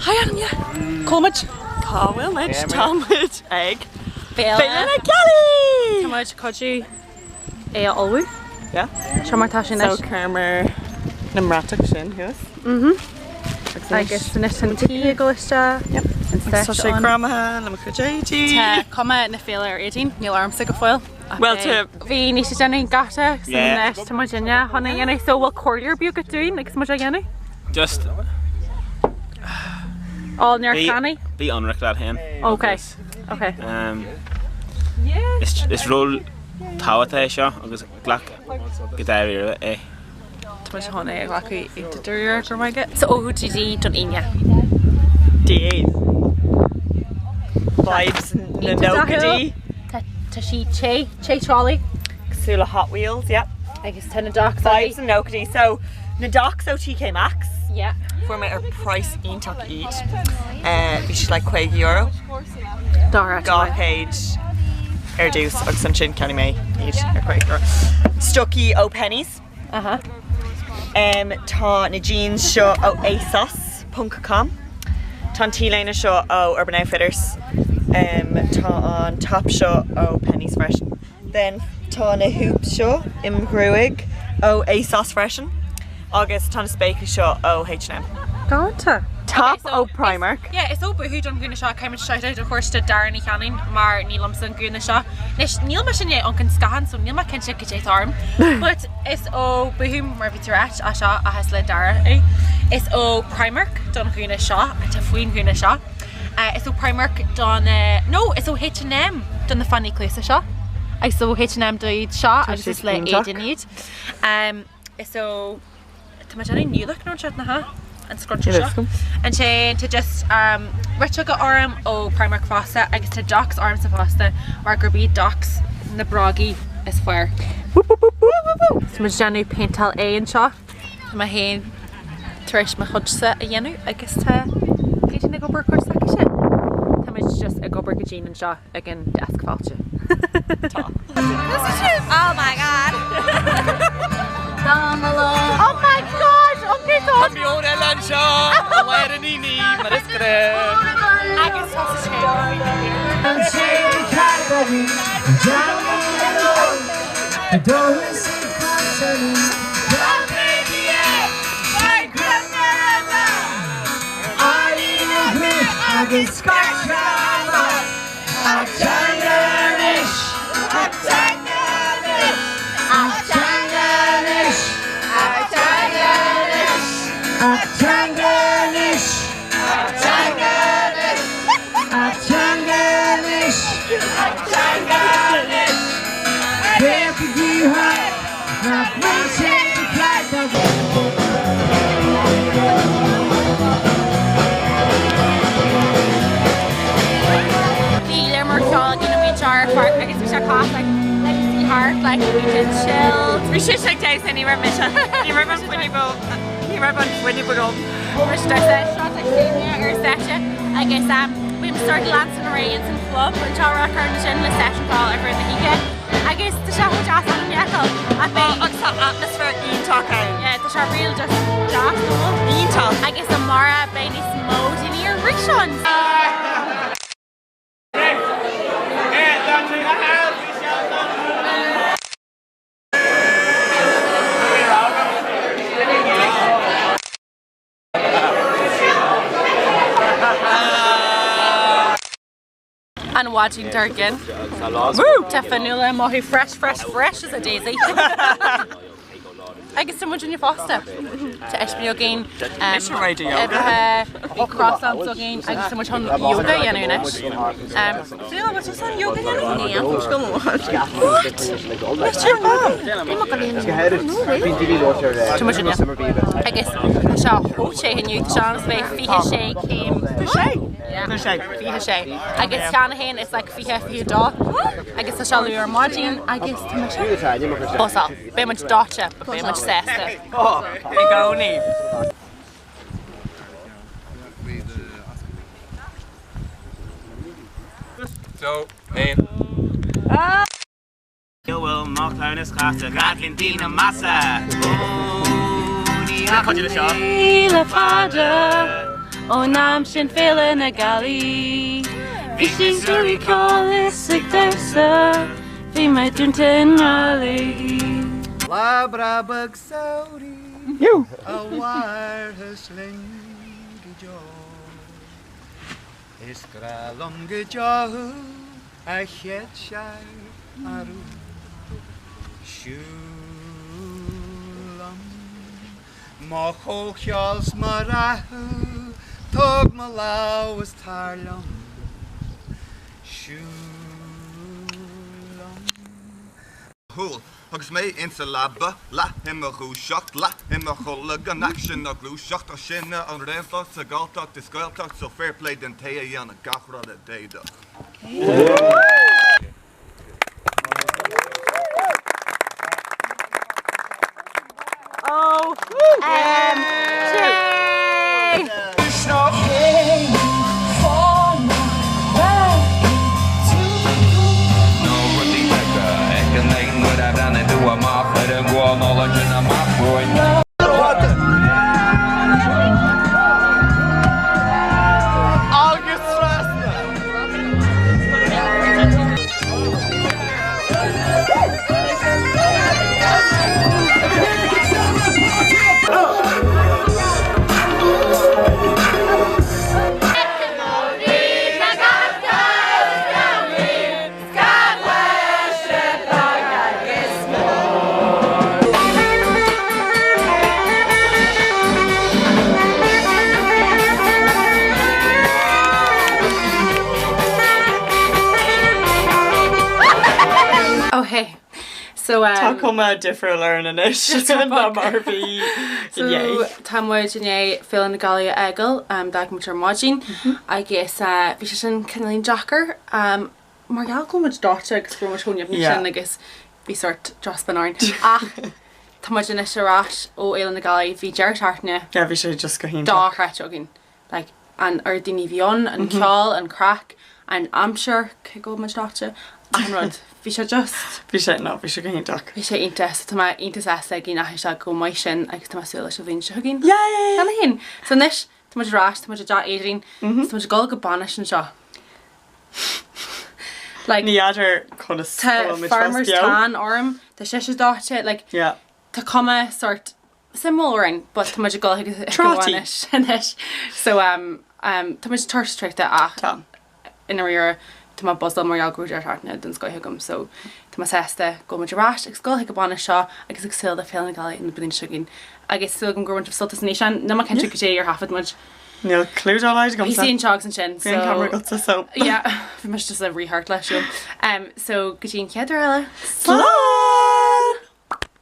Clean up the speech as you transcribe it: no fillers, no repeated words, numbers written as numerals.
Hi Áine! Cá bhfuil muid? Cá bhfuil muid? Tá muid ag Féile Féile na Gealaí! Tá muid cuidiú é a ullmhú. Yeah. Seo mar tá sé So anois. chuireamar na mbratach sin thuas. Mhm. Agus Agus anois an tuí ag dul isteach. Yep. An Agus tá set sé on. greamaithe le mo chuid éadaí. Tá cuma na féile ar Aedín, níl ormsa go fóill. ach Well, beidh. tá- Bhí Naoise ag déanamh gata so Yeah. anois tá muidinne chun é a dhéanamh. So bhfuil comhairle ar bith agat dúinn agus muid á dhéanamh? Just Ól neart cannaí? Bí ionraic leat féin. Ok, ok. Is ról tábhachtach é seo agus glac go dáiríre é. Tá muid chun é a ghlacadh iontach dáiríre, go raibh maith agat. So OOTD don Aoine. Dia. Vibes na nóchaidí. Tá sí te, te trolley. Cosúil le Hot Wheels, yeah. Agus tá na docs Vibes na nóchaidí. So na docs ó TK Maxx. Yeah. Fuair mé ar price iontach iad. Bhí siad like €50. 200 ar dtús agus ansin cheannaigh mé iad ar €50. Stocaí ó Penneys. Uh-huh. Tá na jeans seo ó ASOS ponc com. Tá an t-léine seo ó Urban Outfitters. Tá an top seo ó Penneys freisin. Then tá na hoops seo im ghruaig ó ASOS freisin agus tá na spéaclaí seo ó H&M. Galánta. Top ó Primark. Yeah, is ó Boohoo don ghúna seo, caithfidh muid shout out a thabhairt do Dara Ní Cheanainn mar ní liomsa an gúna seo. Anois níl mise i ndiaidh amharc an scáthán so níl mé cinnte cad é atá orm. But is ó Boohoo mar bhí tú ráit é seo ach is le Dara é. Is ó Primark don ghúna seo, atá faoin ghúna seo. Is ó Primark don, no, is ó H&M do na fáinní cluasa seo. Agus is ó H&M do iad seo agus is le Aiden iad. Is ó, tá mé ag déanamh new look nó anseo, nach ea? An scrunchie seo. Ansin tá just riteoga orm ó Primark fosta agus tá docs ormsa fosta mar gurb iad docs na brógaí is fearr. Tá muid ag déanamh péinteáil aghaidhe anseo. Tá mé féin tar éis mo chuidse a dhéanamh agus tá Aedín ag obair ar chuid s'aicise. Tá muid just ag obair go dian anseo ag an deasc fáilte. Tá. Oh my god! Oh my gosh! Okay, so... Tá meon eile anseo, i lár an aonaigh, mar is gnách. Agus tá sa Bhí léar mór ceoil againn amuigh anseo ar pháirc agus bhí sé class like like see heart like bhí sé chilled. Bhí sé ag damhsa ní raibh mise. Ní raibh an fuinneamh ní raibh an fuinneamh agam. Bhí sé seo like senior ar seise agus bhí mé sort leanúint ar aghaidh ins an club anseo Ráth Cairn ansin le session ceoil ar feadh na hoíche agus tá sé chomh deas ann an fheiceáil ach beidh Agus tá atmaisféar iontach ann. Yeah, tá sé real just deas nó Iontach. Agus amárach beidh níos mó daoine arís ann. An mhaidin dár gcionn. Woo! Tá Fionnuala ag mothú fresh, fresh, fresh as a daisy. Agus tá muidinne fosta. Tá ispíní againn, Mise réidh do yoga. bhí croissants againn agus tá muid chun yoga a dhéanamh anois. Fionnuala, bhfuil tusa chun yoga a dhéanamh? Níl. What? Tá muidinne. Agus tá sé chomh te inniu, tá sé ann is bheidh 26 céim. 26? Yeah. 26. 26. Agus cheana féin it's like 20, 22 agus tá sé luath ar maidin agus tá mise buzzing. Beidh muid dóite, but beidh muid sásta. I gcónaí. Bhfuil mo chleamhnas caite gach aon duine measa. Ó, Ní le fada ón am sin Féile na Gealaí Bhí sí ag ceol is ag damhsa Bhí mé dúnta i ngrá léi. Lá breá beag samhraidh a mhairfeas linn go deo. Is grá liom go deo thú a chéadsear arú. Siúl liom mo chomhcheol 's mo rath thú, tóg mo lámh is tar liom. Siúl liom. shúil Agus mé insa leaba, leath i mo dhúiseacht, leath i mo chodladh, gan aicsean ná gluaiseacht, Ach sinne an réaltacht sa Ghalltacht is Gaeltacht, so fair play den té a dhéanann gach rud a d'fhéadfadh. Na rudaí beaga a fheiceann é nuair a bhreathnaíonn tú amach ar an gcuan álainn sin amach romhainn. Agus trasna! Oh hey. So um, Tá cuma difriúil orainn anois ná mar a bhí inné. So tá muid i ndiaidh Féile na Gealaí a fhágáil, um, d'fhág muid ar maidin agus uh, bhí sé sin cineáilín deacair um, mar gheall go bhfuil muid dóite agus go raibh muid chomh nimhneach Yeah. sin agus bhí sort drochspin orainn. Ach tá muid anois ar ais ó Fhéile na Gealaí, bhí deireadh seachtaine Yeah, bhí sé just go hiontach. dochreidte againn. Like, an oiread daoine a bhí ann, an ceol, an craic, an aimsir, cé go bhfuil muid dóite, achan rud. Bhí sé just. Bhí sé, no, bhí sé go hiontach. Bhí sé iontach, so tá mé iontach sásta go ndeachaigh sé chomh maith sin agus tá mé ag súil leis an bhliain seo chugainn. Yay! Cheana féin. So anois, tá muid ar ais, tá muid i dteach Adrian, so tá muid ag dul go bainis anseo. Like, Ní fheadar conas tá go bhfuil muid fós farmer's beo. tan orm, tá sise dóite, like, Yeah. tá cuma sort suimiúil orainn but tá muid ag dul chuig an Trátaí. bhainis anois so um, um, tá muid tuirseach traochta ach Tá. i ndáiríre tá mé buzzed mar gheall go raibh deireadh seachtaine den scoith agam so tá mé sásta go bhfuil muid ar ais agus dul chuig an bhainis seo agus ag súil le Féile na Gealaí an bhliain seo chugainn agus súil agam gur bhain sibh sult as an fhíseán níl mé cinnte goidé ar thaifead muid Níl clue dá laghad agamsa. Píosaí anseo agus ansin Bhí an camera agatsa so. Yeah, bhí mise just ag rith thart leis um, so go dtí an chéad uair eile. Slán!